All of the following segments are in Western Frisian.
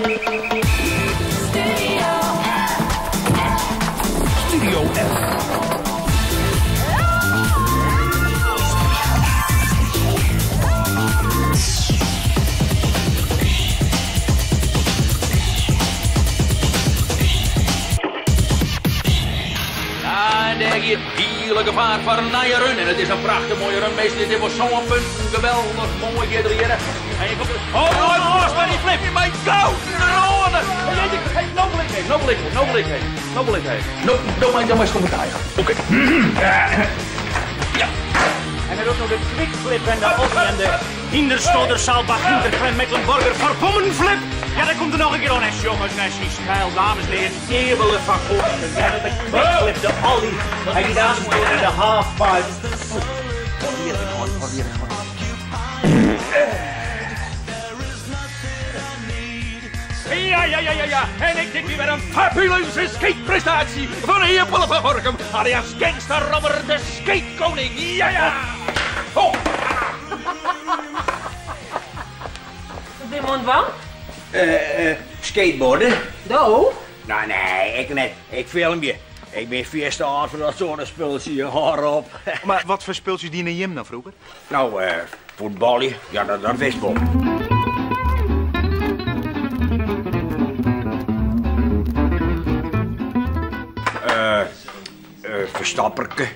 Studio F. Ja, en dêr giet hiele gefaar foar in nije run. En it is in prachtich moaie run, minsken. Dit is wol sân punten. Geweldich moai giet er hjirre. En je komt er... Oh, oh, oh, maar die flip. Mei gouden râne. Hey, no blik even, no blik even, no blik even, no blik even. No, no, no, no, commentaar. Oké. Ja. En hij doet nog de quickflip en de ollie en de Hinderstoder, Saalbach, Hinterklemm, Mecklenburger, Vorpommernflip. Ja, daar komt er nog een keer aan. En jongens, en stijl, dames en heren, Ebele van Gorkum. Ja, de quickflip, de ollie. Hij gaat aan door de halfpipe. Ja, ja, ja, ja, ja. En ik denk weer een fabuleuze skateprestatie van Ebele van Gorkum. Alias Gangster Robber, de skatekoning. Ja, ja. Oh. Wat ben je aan het wan? Skateboarden? Do? Nou, nee, ik net. Ik film je. Ik ben veel te oud voor dat soort spultje. Haar op. Maar wat voor speeltjes dienen Jim nou vroeger? Nou, voetballen. Ja, dat wist wel. Verstapperke.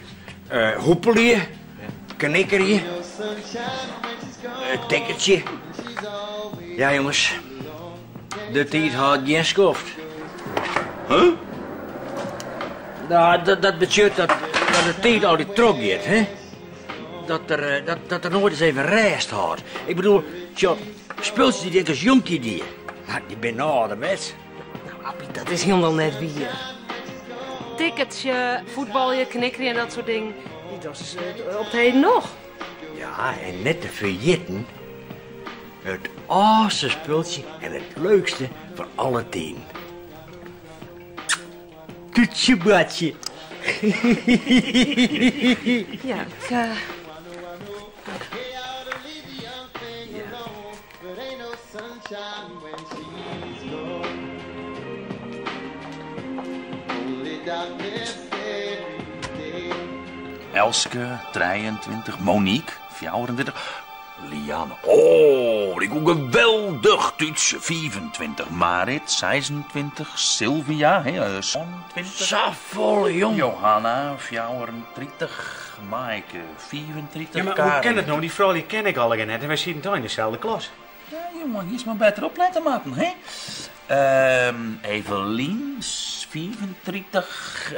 Hoepelje. Knikkerje. Tikketje. Ja, jongens. De tijd had geen schoft. Huh? Nou, dat betekent dat de tijd al die trok gaat, hè? Dat er nooit eens even rest had. Ik bedoel, tja, speeltjes die ik als jonkie die. Nou, die ben nou ouderwets. Nou, Appie, dat is helemaal net bier. Ticketje, voetbalje, knikkerje en dat soort dingen. Die dat is op het heden nog. Ja, en net te vergeten. Het oudste speeltje en het leukste van alle 10. Toetje bratje. Ja, ik... Elske, 23, Monique, 24, Liane. Oh, die komt geweldig Duits. 25, Marit, 26, Sylvia, hè, 27. Savolle, jong. Johanna, 34, Maaike, 34. Ja, maar Karin. hoe ken het nou? Die vrouw die ken ik al net en wij zitten toch in dezelfde klas. Ja, jongen, hier is maar beter opletten, maten, hè? Evelien, 34,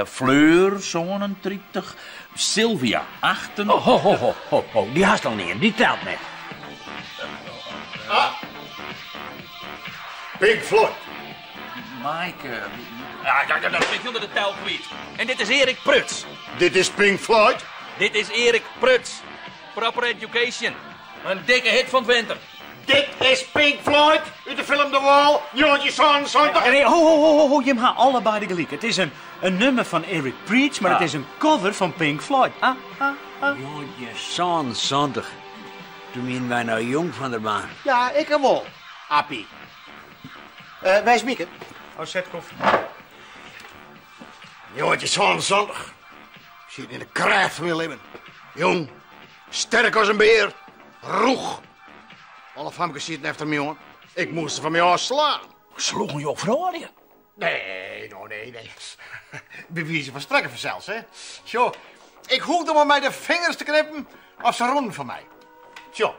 Fleur, 37, Sylvia, 28. Oh, ho, ho, ho, ho, ho. Die haast al niet, die telt net. Ah. Pink Floyd. Maaike. Ja, ja, dat ik wilde de tel kwijt. En dit is Erik Pruts. Dit is Pink Floyd? Dit is Erik Pruts. Proper Education. Een dikke hit van het winter. Dit is Pink Floyd uit de film The Wall, 1976. Nee, ho, ho, ho, ho, ho, je hebt allebei de gelijk. Het is een nummer van Eric Preach, maar het is een cover van Pink Floyd. Ah, ah, ah. 1976. Toen waren wij nou jong van der baan. Ja, ik hem wel. Appie. Wij is Mieke. Oh, zet koffie. 1976. Ik zit in de kracht van mijn leven. Jong, sterk als een beer, roeg. Alle famkes zitten achter me, jongen. Ik moest ze van mij afslaan. Sloegen je op vrouwen? Nee, nou nee, nee. Bij wijze van spreken vanzelfs, hè. Tjo, ik hoefde maar mij de vingers te knippen of ze ronden van mij. Tjo,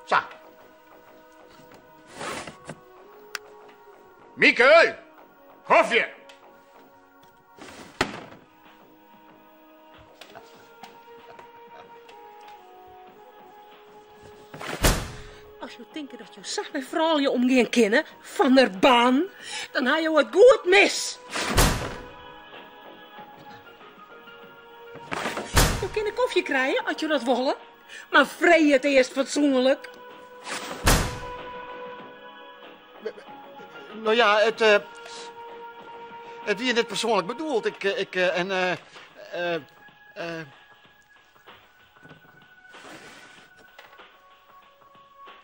zo. Mieke, koffie. Als je denkt dat je zacht met vrouwen omgaan kennen, van der baan, dan haal je het goed mis. Je kunt een koffie krijgen als je dat wil, maar vrij het eerst fatsoenlijk. Nou ja, het wie net persoonlijk bedoeld. Ik en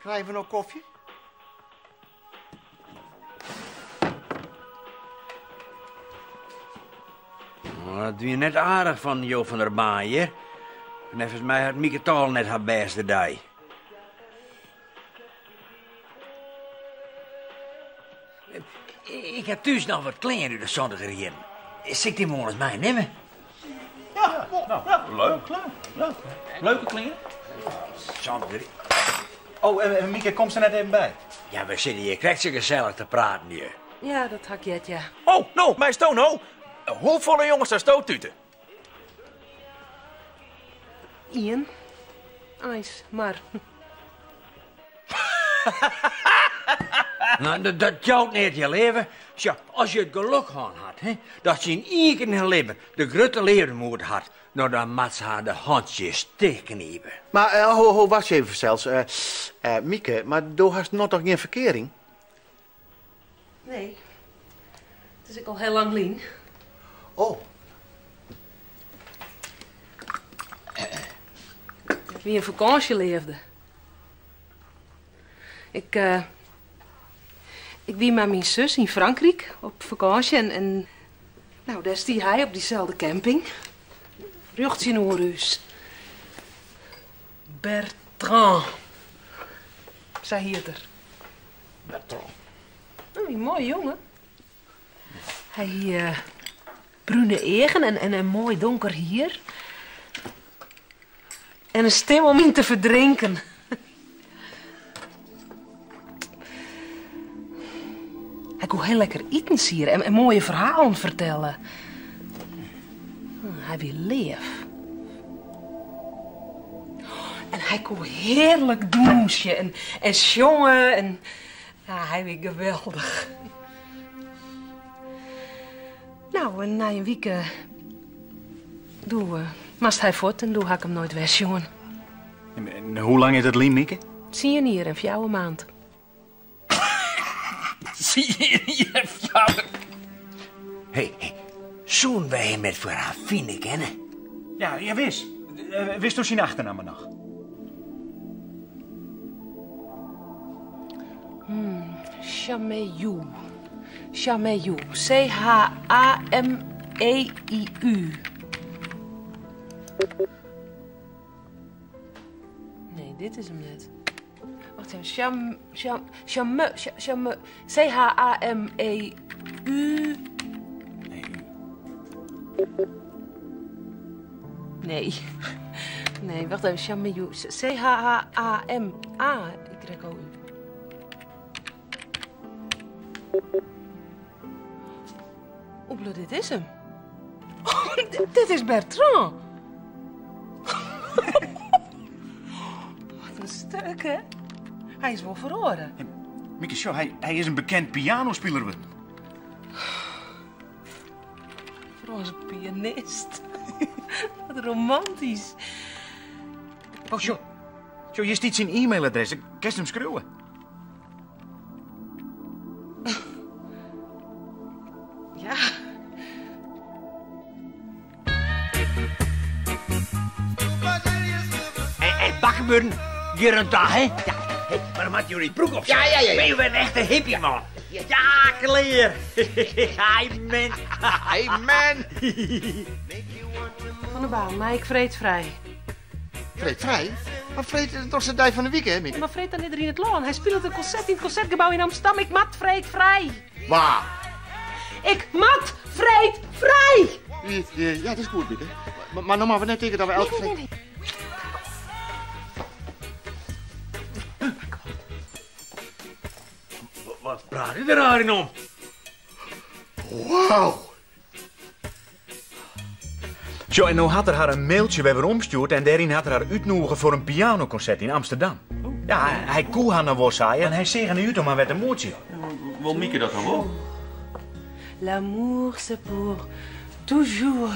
Krijgen we nog koffie? Nou, dat wie net aardich fan Jo van der Baan hjir. Neffens my hat Mieke toch al net har bêste dei. Ik ha thús noch wat klean út de santiger jierren. Sil ik dy moarn ris meinimme? Ja, nou, leuk. Leuk. Leuke klean. Santiger. Oh, en Mieke, komst der net even by? Ja, we sitte hjir krekt sa gesellich te praten hjir. Ja, dat ha ik heard, ja. Oh, no, meisto no? Hoefolle jonges hasto tute? Ien. Eins, mar. Nou, dat, dat jout net, je leave. Sjoch, as je it gelok hân hat, hè, dat se yn ien kear yn har libben de grutte leafde moete hat, nou dan moat se har de hantsjes tichtknipe. Mar eh, ho, ho, wacht even fansels. Eh, eh, Mieke, mar do hast no toch gjin ferkearing? Nee. It is ek al hiel lang lyn. Oh. It wie in fakânsjeleafde. Ik, eh, ik wie mei myn sus yn Frankryk op fakânsje en, en nou, dêr stie hy op dyselde camping. Rjocht tsjinoer ús. Bertrand. Sa hiet er. Bertrand. Oh, in moaie jonge. Hy hie eh, brune eagen en, en, en moai donker hier. En in stim om yn te ferdrinken. Hy koe hiel lekker iten siere en, en moaie ferhalen fertelle. Hy wie leaf. En hy koe hearlik dûnsje en, en sjonge. En, ja, hy wie geweldich. Nou, en nei in wike... Doe moast hy fuort en doe ha ik him noait wer sjoen. En hoe lang is dat lyn, Mieke? Tsien jier en fjouwer maand. Tsien jier en fjouwer. Hey, hey, soenen wy him net foar har fine kinne? Ja, ja wis. Witsto syn achternamme noch? Chameiu. Chameiu. C-H-A-M-E-I-U. Nee, dit is him net. Wacht even. Cham, cham, chame, chame, C-H-A-M-E-U. Nee. Nee, wacht even. Chameiu. C-H-A-M-A-Y-O-U. Oebla, dit is him. Dit is Bertrand. Wat in stuk, hè? Hy is wol feroare. Mieke, sjoch, hy, hy is in bekend pianospiler wurden. Frânske pianist. Wat romantysk. Oh, sjoch. Sjoch, hjir stiet syn e-mailadres. Kinst him skriuwe. Ja. Hey, hey, bakkenburen, hier een dag, hè? Ja. Hey, maar dan moet jullie broek op Ja, ja, ja, ja. Ben je weer een echte hippie, man? Ja, kleer. Hi, man. Hey man! Van der Baan, mei ik freed frij. Freed frij? Mar freed is dochs de dei fan de wike, hè, Mieke? Mar freed dan is er yn it lân. Hy spilet in konsert yn it Konsertgebou yn Amsterdam. Ik moat freed frij. Wa? Ik moat freed frij! Ja, dat is goed, Mieke. Mar no moatte we net tinke dat we elke Nee, nee, nee. Wat praat je der raar in om? Wauw! Sjoch, en no hat er har in mailtsje wer weromstjoerd en dêryn hat er har útnoege foar in pianokonsert yn Amsterdam. Ja, hy koe har noch wol, sei er, en hy seach der nei út om har wer te moetsjen. Wol Mieke dat dan wol? L'amour c'est pour toujours.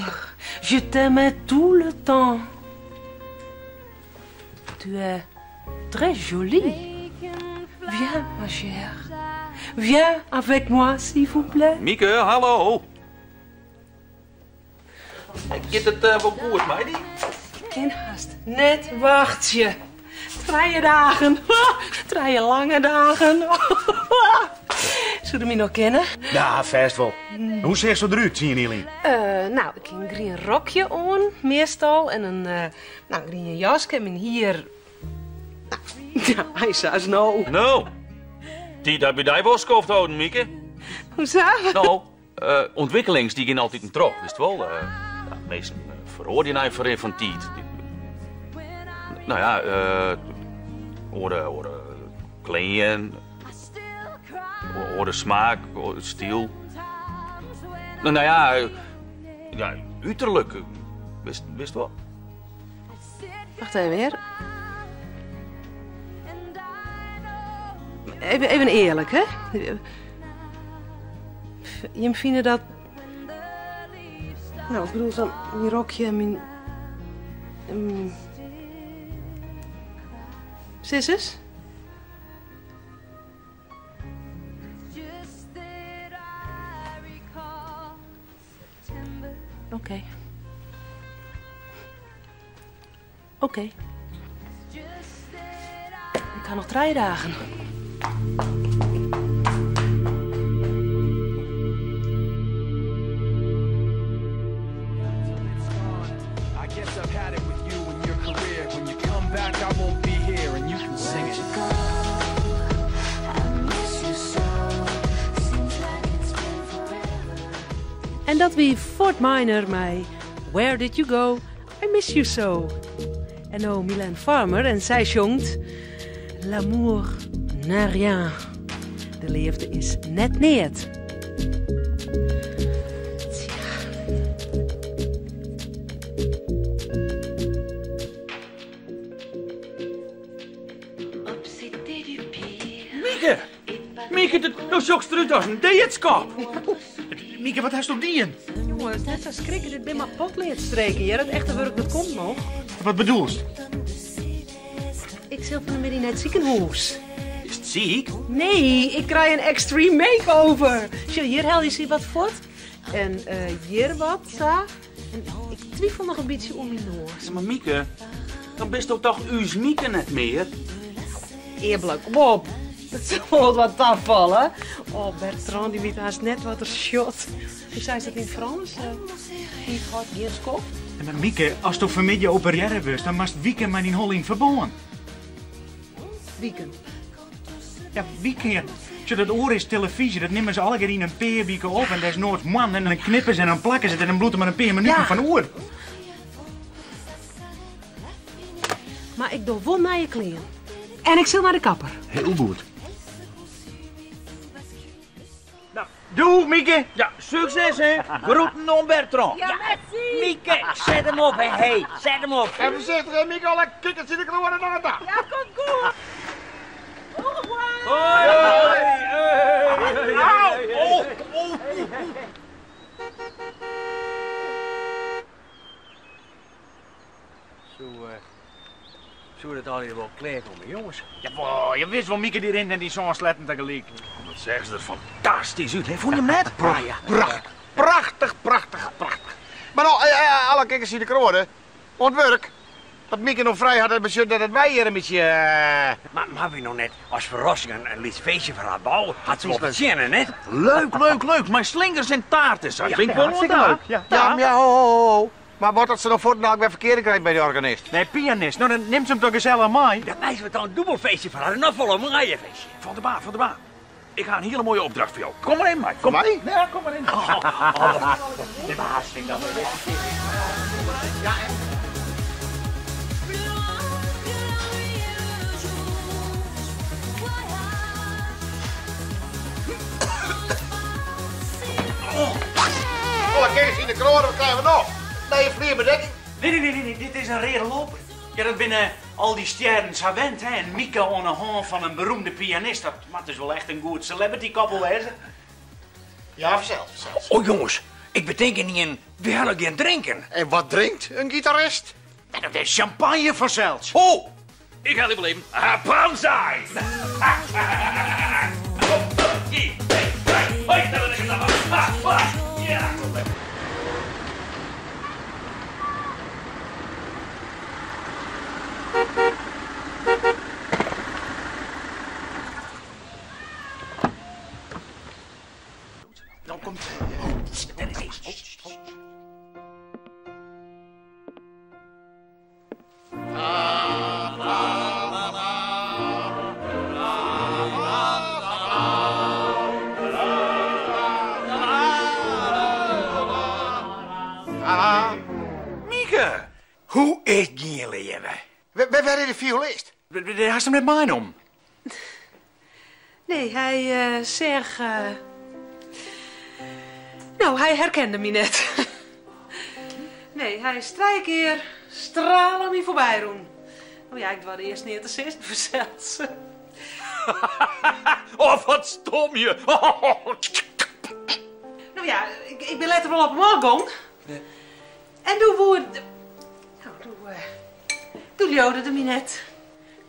Je t'aimais tout le temps. Tu es très jolie. Viens, ma chère. Viens avec moi, s'il vous plaît. Mieke, hallo. Giet it eh, wol goed mei dy? Ik kin hast net wachtsje. Trije dagen. Trije lange dagen. Soe er my noch kinne? Ja, fêst wol. Hoe seachsto derút, 10 jier lyn? No, ik hie in grien rokje oan, meastal. En in, no, in grien jaske en myn hier... No, ja, eins sa as no. No, tiid hat by dy wol skoft holden, Mieke. Hoesa? No, ûntwikkelings dy gean altiten troch, witst wol. Ja, minsken feroarje nei ferrin fan tiid. No ja, oare, oare klean, oare smaak, oare styl. No, no ja, ja, uterlik, witst, witst wol. Wacht even hear. Even, even earlik, hè? Jim fine dat. No, ik bedoel, sa'n myn rokje en myn. En Sis ris. Oké. Oké. Ik ha noch trije dagen. En dat wie Fort Minor mei Where Did You Go? I Miss You So. En no Mylène Farmer en sy sjongt L'amour n'est rien. De leafde is net neat. Mieke! Mieke, do sjochst derút as in deadskop. Mieke, wat hasto dien? Jonges, net sa skrikke, dit binne mar potleadstreken hear. It echte wurk dat komt noch. Wat bedoelst? Ik sil fan 'e middei nei it sikehûs. Bist siik? Nee, ik krij in extreme makeover. Sjoch, hjir helje se wat fuort. En hjir wat, sa. En ik twifel noch in bytsje oer myn noas. Ja, mar Mieke, dan bisto toch ús Mieke net mear? Earlik, kom op. Dat sil wol wat tafalle. Oh, Bertrand, dy wit hast net wat er sjocht. Hoe seist dat yn it Frânsk? Tiid hâldt gjin skoft. Ja, mar Mieke, asto fanmiddei operearre wurdst, dan moatst wiken mei dyn holle yn ferbân. Wiken? Ja, wiken, ja. Sjoch, dat oare is telefyzje, dat nimme se allegear yn in pear wike op en desnoads moannen en dan knippe se en dan plakke se it en dan bliuwt der mar in pear minuten fan oer. Mar ik doch wol nije klean. En ik sil nei de kapper. Hiel goed. Nou, doeg Mieke! Ja, sukses hè! Groeten oan Bertrand. Ja, merci! Mieke, set him op hè, hey, set him op. En voorzichtig hè Mieke, alle kikkers yn de kroan en dan. Ja, komt goed! Au revoir! Hoi! Au! Oh, oh. Soe, soe dat allegear wol klear komme, jonges? Ja, boah, je wist wol, Mieke dy rint en dy sân sletten tagelyk. Wat seach se der fantastysk út, hè? Fûn je him net? Prachtich, prachtich, prachtich, prachtich. Mar no, alle kikkers yn de kroade, oan it wurk. Dat Mieke no frij hat, dat betsjut dat wy hjir in bytsje. Mar hawwe wy no net as ferrassing in lyts feestje foar har bouwe? Hat se wol fertsjinne, net? Leuk, leuk, leuk, mei slingers en taart en sa. Bin ik wol oan ta. Ja, ja, ho, ho, ho. Mar wat as se no fuortendalik wer ferkearing krijt by de organist? Nee, pianist. No, dan nimt se him toch gesellich mei? Dan meitsje we toch in dûbel feestje foar har en noch folle moaier feestje. Van der Baan, Van der Baan. Ik ha in hiele moaie opdracht foar jo. Kom mar even mei. Kom mei? Ja, kom mar even. De baas vindt dat wel. Alle kikkers yn de kroade, wat krije we no? Nije flierbedekking? Nee, nee, nee, nee, dit is in reade loper. Ja, dat binne al dy stjerren sa wend, hè. En Mieke oan 'e hân fan in beroemde pianist, dat moat dus wol echt in goed celebrity-koppel wêze. Ja, fansels, fansels. Oh jonges, ik betink ynienen, wy hawwe noch gjin drinken. En wat drinkt in gitarist? Ja, dat is champagne fansels. Ho! Ik helje wol even. Ah, banzai! komt. Mieke! Hoe is it gien, leave? Wêr is de violist? Dêr hast him net meinommen. Nee, hy seach. No, hy herkende my net. Nee, hy is trije kear straal oan my foarby rûn. No ja, ik doarde earst neat te sizzen, fansels. Oh, wat stom je. No ja, ik bin letter wol op him ôfgong. En doe woe er. No, doe, doe leaude er my net.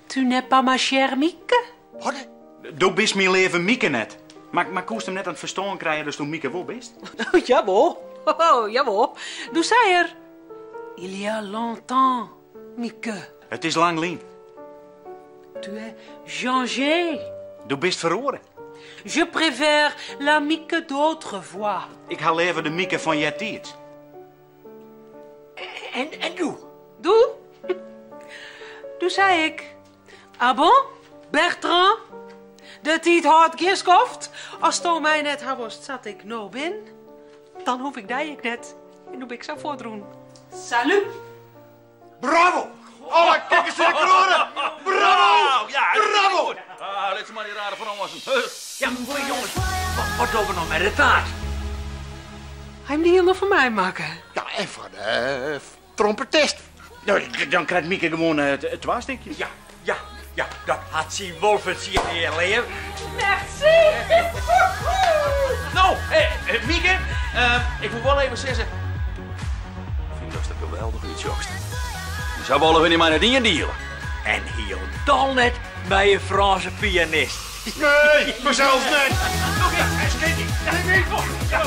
Tu n'es pas ma chère Mieke. Wat? Do bist myn leave Mieke net. Mar koest him net oan it ferstân krije datsto Mieke wol bist? Oh, jawol. Oh, jawol. Doe sei er, Il y a longtemps, Mieke. It is lang lyn. Tu es changée. Do bist feroare. Je préfère la Mieke d'autrefois. Ik ha leaver de Mieke fan eartiids. En doe? Doe? Doe sei ik, Ah bon, Bertrand? De tiid hâldt gjin skoft. Asto my net ha wolst sa't ik no bin, dan hoech ik dy ek net. En doe bin ik sa fuortrûn. Salut! Bravo! Alle kikkers yn de kroade! Bravo! Ja, Bravo! Ah, lit se mar dy rare Frânsen. Ja, moai jonges. Wat dogge we no mei de taart? Hy him dy hielendal foar my makke. Ja, en foar de trompetist. No, dan krijt Mieke gewoan twa stikjes. Ja, ja, ja, dat hat sy wol fertsjinne, leaf. Merci! No, Mieke, ik woe wol even sizze. Ik fyn datst der geweldich útsjochst. Sa wolle we dy mei net ien diele. En hielendal net mei in Frânse pianist. Nee, fansels net. Ja.